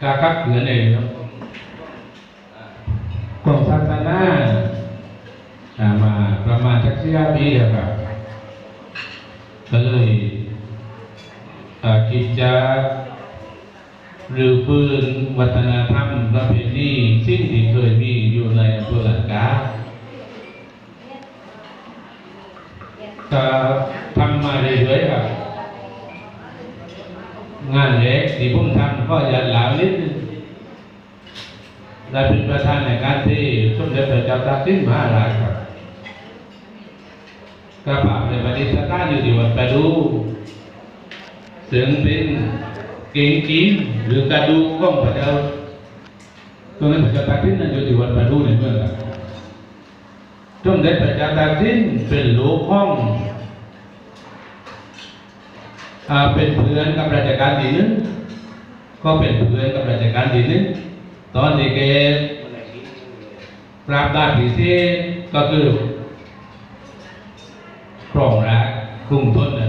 ກະຂັບເຄື່ອນເອງເນາະ ຂອງສາສະໜາ ອ່າ ມາປະມານຈັກສີ່ຫ້າປີແລ້ວ ກະ ກະເລີຍ ອ່າ ຄິດຈະຮື້ຟື້ນວັດທະນະທຳປະເພນີ ສິ່ງທີ່ເຄີຍມີຢູ່ໃນອຳເພີລາດກາ. ກະທຳມາເລື້ອຍໆ ຄັບ. ງານແລກທີ່ຜົມທຳ ຂໍອະນຸຍາດລາວນິດໜຶ່ງ ໄດ້ເປັນປະທານໃນການເພສົມເດັດພະເຈົ້າຕາກສິນມະຫາລາດ ຄັບ. ກະພາໄປປະດິດສະຖານຢູ່ທີ່ວັດປະດູ ເຊິ່ງເປັນເກັງຕີນ ຫຼື ກະດູກຂອງພະເຈົ້າ ສົມເດັດພະເຈົ້າຕາກສິນນັ້ນ ຢູ່ທີ່ວັດປະດູໃນເມືອງ ຄັບ. ສົມເດັດພະເຈົ້າຕາກສິນເປັນລູກຂອງ ອາ ເປັນເພື່ອນກັບລັດຊະການທີໜຶ່ງ ກໍເປັນເພື່ອນກັບລັດຊະການທີໜຶ່ງ ຕອນທີ່ແກປາບດາບພິເສດ ກໍຄືຄອງຣາດກຸງທົນນະ